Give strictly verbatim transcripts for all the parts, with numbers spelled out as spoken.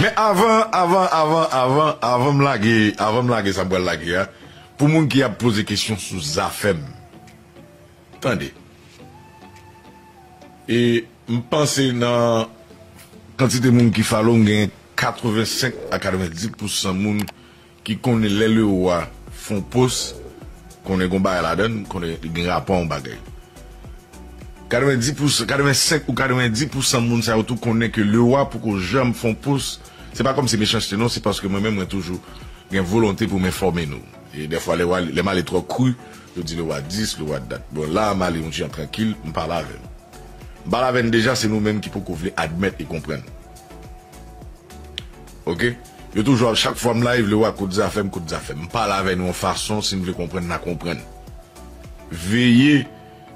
Men avan, avan, avan, avan, avan m lage, avan m lage sa m pral lage a, pou moun ki ap poze kesyon sou Zafèm, tande. E m panse nan kantite moun ki follow m, gen katrevensenk a katrevenndis pousan moun ki konnen lè Lewa fè yon post, konnen gon bagay ladan l, konnen li gen rapò yon bagay. Katrevenndis pousan, katrevensenk ou katrevenndis pousan moun sa yo tou konnen ke Lewa poko janm fè yon post. Se pa kòm se mechanste non, se paske mwen menm mwen toujou gen volonte pou m enfòme nou. E dèfwa lè w ale, lè m ale twò kri, yo di Lewa dis, Lewa dat. Bon, la m ale yon jan trankil, m pale avè nou. M pale avè n deja, se nou menm ki poko vle admèt e konprann. Oke? Yo toujou ap, chak fwa m live, Lewa kot Zafèm, kot Zafèm. M pale avè nou yon fason, si n vle konprann, n a konprann. Veye,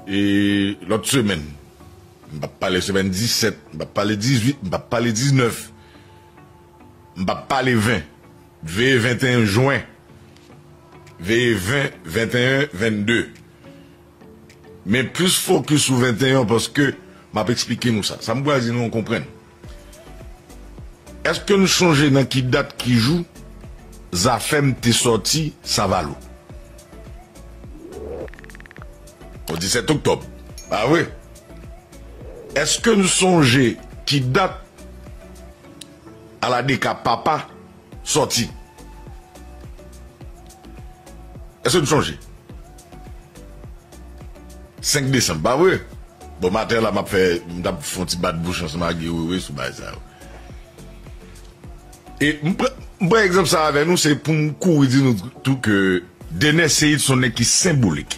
e, lòt semèn. M p ap pale semèn disèt, m p ap pale dizuit, m p ap pale diznèf. M p ap pale ven. Veye venteyen jen. Veye ven, venteyen, vennde. Men plis fokis sou venteyen paske m ap eksplike nou sa. Sa m pral di nou, nou konprann. Èske n sonje nan ki dat, ki jou Zafèm te sòti Savalou? O disèt oktòb. Pa vre? Èske n sonje ki dat Aladeka papa sòti? Èske n sonje? Senk desanm, pa vre? Bon, maten la, m ap fè, m t ap fè yon ti bat bouch ansanm ak Guy Wewe sou bagay sa yo. E m pran, m pran egzanp sa avè nou, se pou m kouri di nou tou ke Dener Ceïd se yon nèg ki senbolik.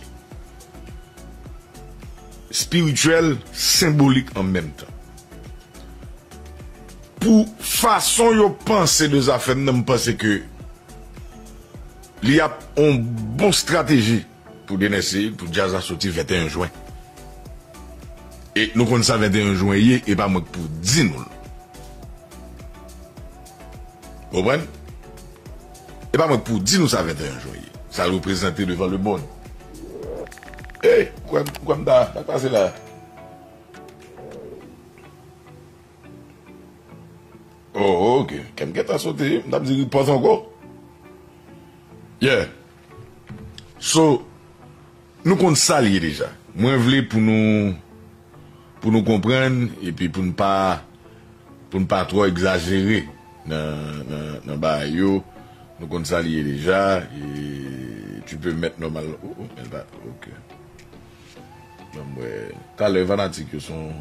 Espirityèl, senbolik an menm tan. Pou fason yo panse de Zafèm nan, m panse ke li ap yon bon estrateji pou Dener Ceïd, pou djaz la soti venteyen jen. E nou konn sa venteyen jen ye, e pa mwen k pou di nou l. Konprann? E pa mwen k pou di nou sa venteyen jen ye. Sa l reprezante devan lemonn. Ey, ou kwè, ou kwè m ta, sa k pase la? Oh, ok. Kè m gentan sote, m t ap di report ankò. Yeah. So, nou konn sa l ye deja. Mwen vle pou nou, pou nou konprann, epi pou n pa, pou n pa twò egzajere nan, nan, nan bagay yo. Nou konn sa l ye deja. E tu peux mettre normal. Oh, oh, men l pa, ok. Ban m wè. Talè fanatik yo se yon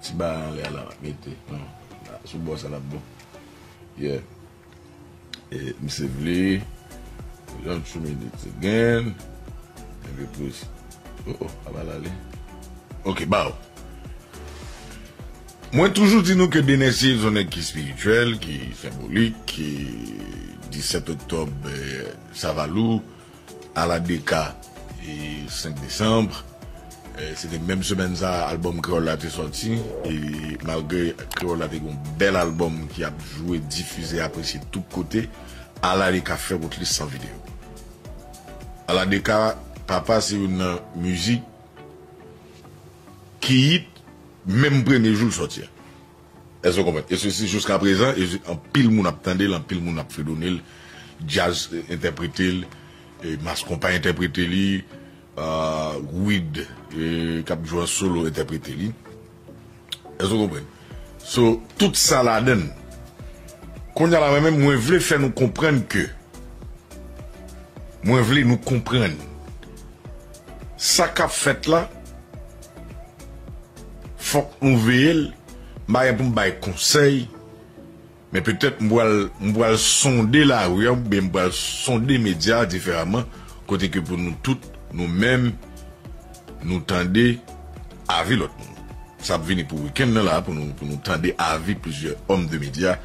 ti bagay anlè a la m ap mete. Non. Sou bò sa l ap bon. Yeah. E misye vle. Jan two minutes again. Enpe plis. Oh, oh, apa l ale. Ok, baw. Mwen toujou di nou ke Dener Ceïd se yon nèg ki espirityèl, ki senbolik, ki disèt oktòb, eh, Savalou, Aladeka, e senk desanm. Eh, se te menm semèn sa a, albòm Kreyòl la te sòti, e malgre Kreyòl la te gen yon bèl albòm ki ap jwe, difize, apresye tout kote, Aladeka fè wout li san videyo. Aladeka, papa, se youn nan mizik ki hit menm premye jou l sòti a. Èske w konprann? E sesi jiskaprezan, e anpil moun ap tande l, anpil moun ap fredone l, djaz, eh, entèprete l, eh, mas konpa entèprete li, ah, Wid, eh, k ap jwe an solo entèprete li. Èske w konprann? So, tout sa ladan l. Kounye a la, mwen menm, mwen vle fè nou konprann ke Mwen vle nou konprann sa k ap fèt la, fòk nou veye l. M pa gen pou m bay konsèy, men petèt m pral, m pral sonde lari a, oubyen m pral sonde medya a diferaman, kote ke pou nou tout, nou menm, nou tande avi lòt moun. Sa ap vini pou wikenn nan la, pou nou, pou nou tande avi plizyè òm de medya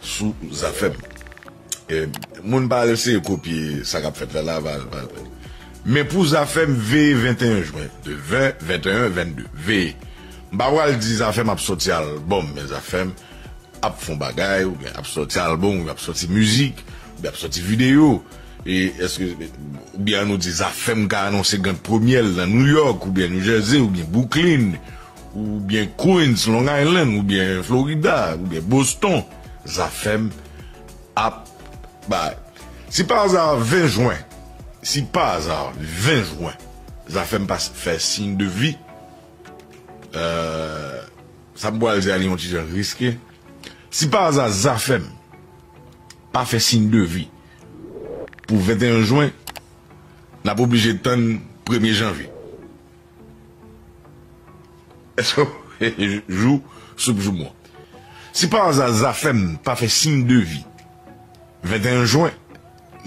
sou Zafèm. E, moun pa al eseye kopye sa k ap fèt la, la, va, va. Men pou Zafèm, veye venteyen jen, de ven, venteyen, vennde, veye. M pa pral di Zafèm ap sòti albòm, men Zafèm ap fè yon bagay, oubyen ap sòti albòm, oubyen ap sòti mizik, oubyen ap sòti videyo. E èske, oubyen an nou di Zafèm ka anonse grand premyè l nan New York, oubyen New Jersey, oubyen Brooklyn, oubyen Queens, Long Island, oubyen Florida, oubyen Boston. Zafèm ap bay. Si pa aza ven jwen, si pa aza ven jwen, Zafèm pa fè siy de vi, euh, sa m pral di a li yon ti jan riske. Si pa aza Zafèm pa fè siy de vi pou venteyen jen, n ap oblije tann premye janvye. Jou soup joumou. Si pa aza Zafèm pa fè siy de vi venteyen jen,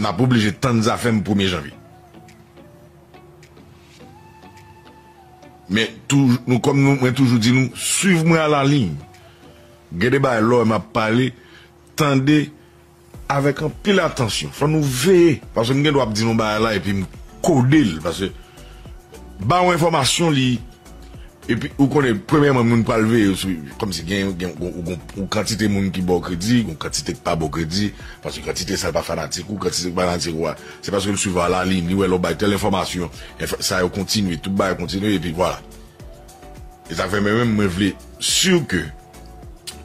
n ap oblije tann Zafèm premye janvye. Men toujou, nou, kòm nou, mwen toujou di nou, swiv mwen a la liy. Gen de bagay lè m ap pale, tande avèk anpil atansyon. Fò nou veye, paske m gen dwa ap di nou bagay la epi m kode l, paske ba w enfòmasyon li, epi ou konnen, premyèman, moun pral veye sou, kòmsi gen, gen, ou, ou, ou kantite moun ki ba w kredi, ou kantite ki pa ba w kredi, paske kantite sa pa fanatik ou, kantite ki pa fanatik ou a, se paske l swiv a la liy, li wè lè w bay tèl enfòmasyon, enf-, sa yo kontinye, tout bagay kontinye, epi vwala. E sa fè mwen menm, mwen vle si ke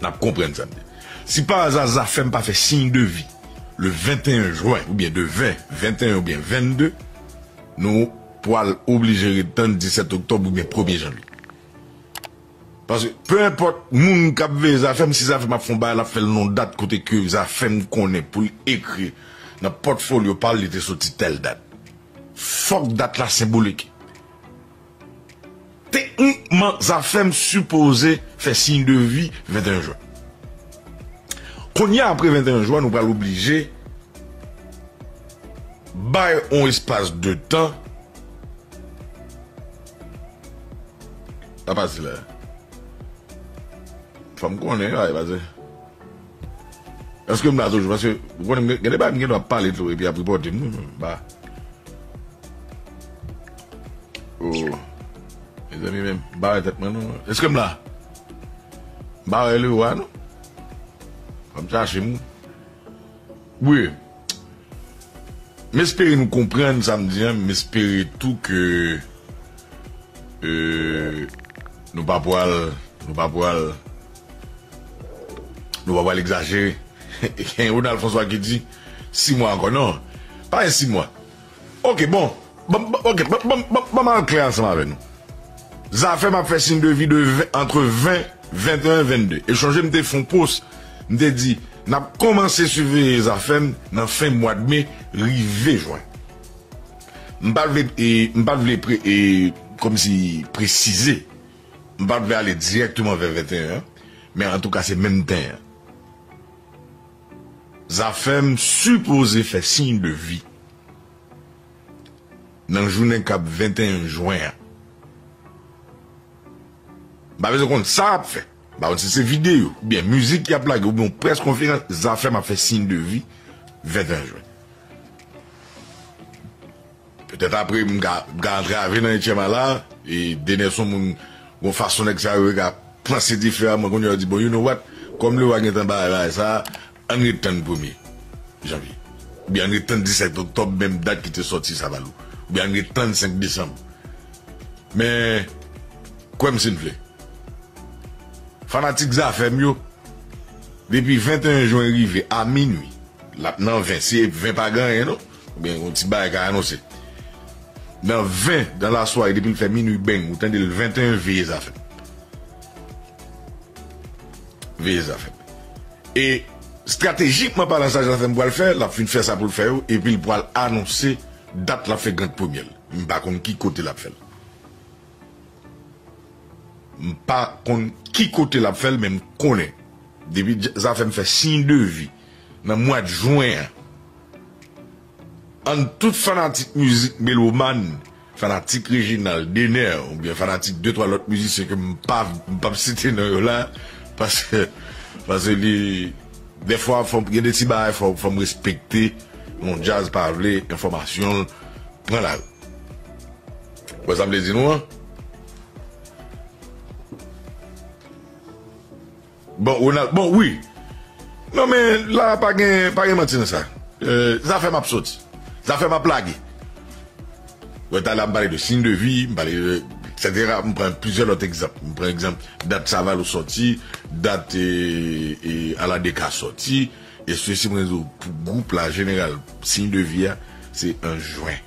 n ap konprann sa m di. Si pa aza Zafèm pa fè siy de vi le venteyen jen, oubyen de ven, venteyen oubyen vennde, nou pral oblije ret tann disèt oktòb oubyen premye janvye. Paske, pe enpòt moun k ap veye Zafèm, si Zafèm ap fè yon bagay, l ap fè l nan dat kote ke Zafèm konnen pou l ekri nan pòtfolyo pa l, li te soti tèl dat. Fòk dat la senbolik. Teknikman, Zafèm sipoze fè siy de vi venteyen jen. Kounye a, apre venteyen jen, nou pral oblije bay yon espas de tan. Apa sila. Fò m konnen, ay, pase. Èske m la toujou? Paske, ou konnen, m gen, gen de bagay m gen dwa pale tou, epi ap ripòte m, wi, men m pa. Oh. Mezanmi, men m pa wè tèt mwen, non. Èske m la? M pa wè le wa, non. Fò m chache m. Wi. M espere nou konprann sa m di an, m espere tou ke, euh, nou pa pral, nou pa pral, nou pa pral egzajere. Gen Ronald François ki di, sis mwa ankò. Non, pa gen sis mwa. Ok, bon. Ban, ban, ok, ban, ban, ban, ban m al klè ansanm avè nou. Zafèm ap fè siy de vi de ven, antre ven, venteyen, vennde. E chonje m te fè yon post, m te di, n ap kòmanse siveye Zafèm nan fen mwa de me, rive jen. M pa t vle, e, m pa t vle pre-, e, kòmsi presize. M pa t vle ale dirèkteman vè venteyen an, men antouka se menm tan an. Zafèm sipoze fè siy de vi nan jounen k ap venteyen jen an. M pa bezwen konn sa y ap fè. M pa konn si se videyo, oubyen mizik y ap lage, oubyen yon près konferans, Zafèm ap fè siy de vi venteyen jen. Petèt apre, m ka, m ka antrave nan etyèm a la, e Denerson moun, gon fason nèg sa yo ka panse diferaman, kounye a yo di, bon, you know what, kòm Leroy gentan bay bagay sa, ann ret tann premye janvye. Oubyen ann ret tann disèt oktòb, menm dat ki te sòti Savalou. Oubyen ann ret tann senk desanm. Men, kwè m si n vle. Fanatik Zafèm yo, depi venteyen jen rive a minui, l ap nan ven, si ven pa gen anyen non, oubyen yon ti bagay ka anonse. Nan ven dan lasware, depi l fè minui beng, ou tande l venteyen, veye Zafèm. Veye Zafèm. E estratejikman palan, sa Zafèm pral fè, l ap fin fè sa pou l fè yo, epi l pral anonse dat l ap fè Grand Premye l. M pa konn ki kote l ap fè l. M pa konn ki kote l ap fè l, men m konnen. Depi Dj-, Zafèm fè siy de vi nan mwa jen an, ann tout fanatik mizik melomàn, fanatik Reginald, Dener, oubyen fanatik de twa lòt mizisyen ke m pa, m p ap site non yo la, paske, paske li, dèfwa, fò m, gen de ti bagay, fò, fò m respekte yon djaz pa vle enfòmasyon l pran lari. Wè sa m vle di nou an? Bon, Ronald, bon, wi. Non, men la, pa gen, pa gen manti nan sa. Euh, Zafèm ap soti. Zafèm ap lage. Wè, talè a m pale de siy de vi, m pale de, Etsetera. M pran plizyè lòt egzanp. M pran egzanp dat Savalou sòti, dat e, e, Aladeka sòti, e sesi mwen di w pou gwoup la jeneral, siy de vi a, se an jen.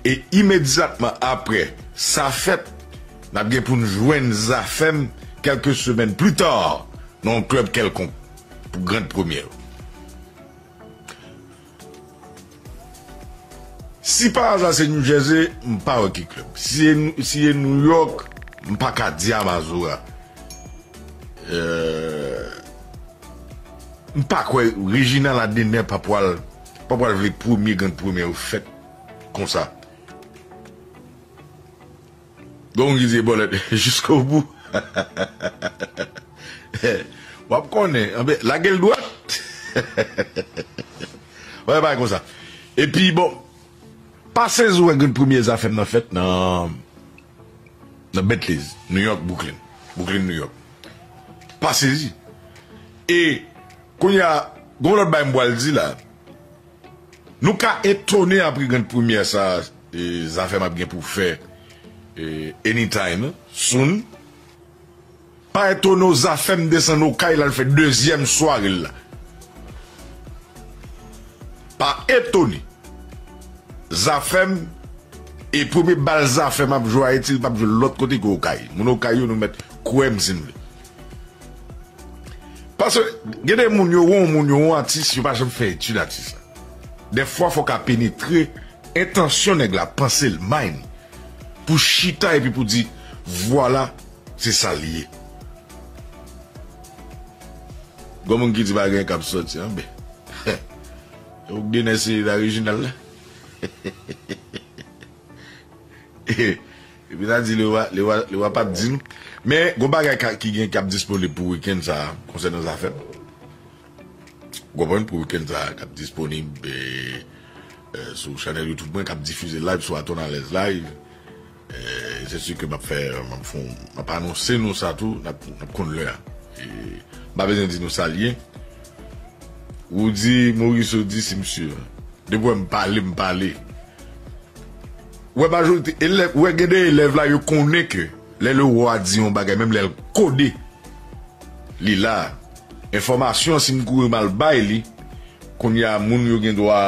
E imedyatman apre sa fèt, n ap gen pou n jwenn Zafèm kèlke semèn pli ta nan yon klèb kèlkonk pou Grand Premyè. Si pa aza se New Jersey, m pa wè ki klèb. Si e, si e New York, m pa ka di a Mazora. Euh, m pa kwè Reginald Ladener pa pwal, pa pwal vle premye Grand Premyè yo fèt konsa. Gon moun ki di bòlèt jiskobou. W ap konnen, anben, lage l dwat. Wè, bagay konsa. Epi, bon, pase sou wè Grand Premyè Zafèm nan fèt nan, nan Bentley's, New York, Brooklyn. Brooklyn, New York. Pa sezi. E, kounye a, gon lòt bagay m pral di la. Nou ka etone apre Grand Premyè sa, e, Zafèm ap gen pou fè, e, anytime soon. Pa etone w, Zafèm desann Okay, l al fè dezyèm sware l la. Pa etone. Zafèm, e premye bal Zafèm ap jwe Ayiti, li p ap jwe lòt kote ke Okay. Moun Okay yo, nou mèt kwè m si n vle. Paske gen de moun, yo wè yon moun, yo wè yon atis, yo pa janm fè etid atis la. Dèfwa, fò w ka penetre entansyon nèg la, panse l, mind, pou chita epi pou di, vwala, se sa l ye. Gon moun ki di pa gen k ap sòti, anben. Ou gen ese la Reginald la. Epi n a di Lewa, Lewa, Lewa p ap di nou. Men, gon bagay ka, ki gen, k ap disponib pou wikenn sa a, konsènan Zafèm. Ou konprann, pou wikenn sa a, k ap disponib, e, e, sou chanèl YouTube mwen, k ap difize live sou Atonalèz Live. E, se si ke m ap fè, m ap fè, m ap anonse nou sa tou, n ap, n ap konn lè a. E, m pa bezwen di nou sa l ye. Ou di, Morisseau di, si msye. Depi w wè m pale, m pale. Wè majorite elèv, wè gen de elèv la, yo konnen ke lè Lewa di yon bagay, menm lè l kode, li la. Enfòmasyon, si m kouri m al bay li, kounye a, moun yo gen dwa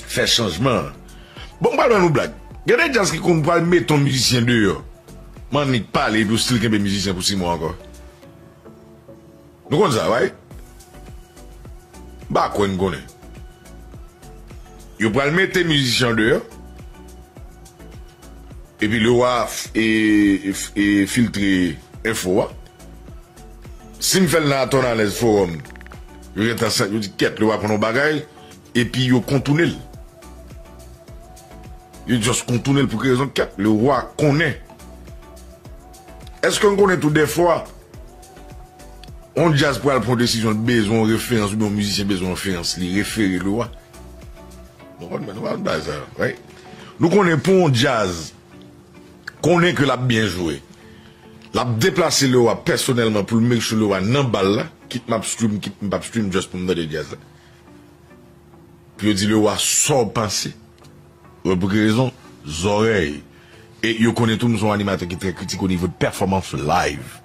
fè chanjman an. Bon, m pral ban nou blag. Gen de djaz ki konn pral mete yon mizisyen deyò. M annik pale, epi w still kenbe mizisyen pou sis mwa ankò. Nou konn sa, right? M pa kwè n konnen. Yo pral mete mizisyen an deyò. Epi Lewa f-, e, e, e, filtre enfo a. Si m fè l nan Atonalèz Forum, yo gentan sa, yo di, kèt, Lewa konn yon bagay, epi yo kontounen l. Yo just kontounen l pou ki rezon, kèt, Lewa konnen. Èske n konnen tou dèfwa, yon djaz pral pran yon desizyon, l bezwen yon referans, oubyen yon mizisyen bezwen yon referans, li refere Lewa? Nou konn, nou konn bagay sa, right? Nou konnen pou yon djaz konnen ke l ap byen jwe, l ap deplase Lewa pèsonèlman pou l make sure Lewa nan bal la, kit m ap stream, kit m p ap stream, just pou m tande djaz la. Pou yo di Lewa sa w panse. Wè pou ki rezon? Zòrèy. E yo konnen tou m se yon animatè ki trè kritik o nivo de pèfòmans live.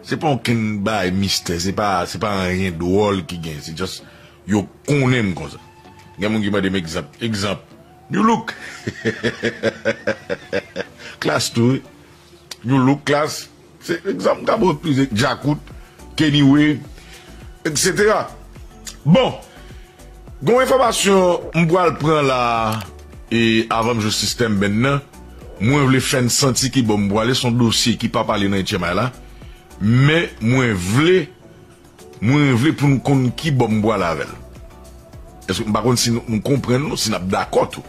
Se pa okenn bagay mistè, se pa, se pa anyen dwòl ki gen, se just yo konnen m konsa. Gen moun ki mande m egzanp. Egzanp, New Look. Klass tou, wi. New Look, Klass. Se egzanp, m ka ba w plizyè, Djakout, Kenny Way, etsetera. Bon, gon enfòmasyon m pral pran la, e avan m jwe sistèm band nan, mwen vle fè n santi ki bò m pwale, se yon dosye ki pa pale nan H M I la, men mwen vle, mwen vle pou n konn ki bò m pwale avè l. Èske, m pa konn si nou, nou konprann nou, si n ap dakò tou.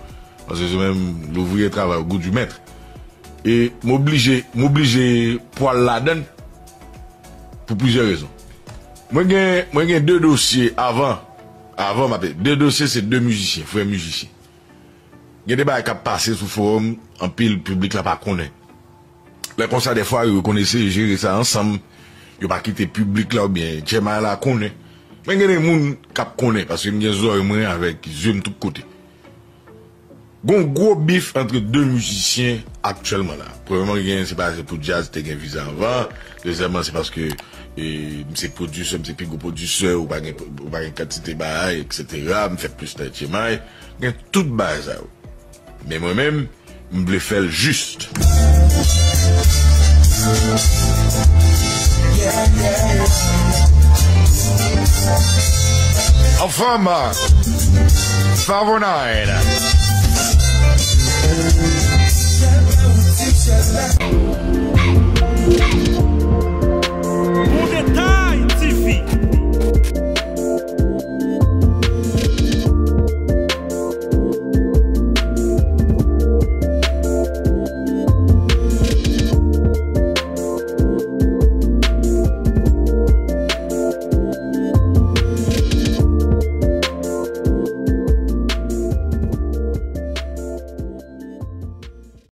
Paske se menm l'ouvrier travaille au goût du maître. E m oblije, m oblije pwale ladan l pou plizyè rezon. Mwen gen, mwen gen de dosye avan, avan m ape, de dosye se de mizisyen, frè mizisyen. Gen de bagay k ap pase sou forum, anpil piblik la pa konnen. Lè konsa, dèfwa, yo konn eseye jere sa ansanm, yo pa kite piblik la oubyen H M I la konnen. Men gen de moun k ap konnen, paske m gen zòrèy mwen avèk zye m tout kote. Gon gwo bif antre de mizisyen aktyèlman la. Premyèman, gen, se pa, se pou djaz te gen viza anvan. Dezyèmman, se paske, e, m se pwodisè, m se pi gwo pwodisè, ou pa gen, ou pa gen kantite bagay, etsetera. M fè plis nan H M I. Gen tout bagay sa yo. Men mwen menm, m vle fè l jis. Anfòm, Favonine.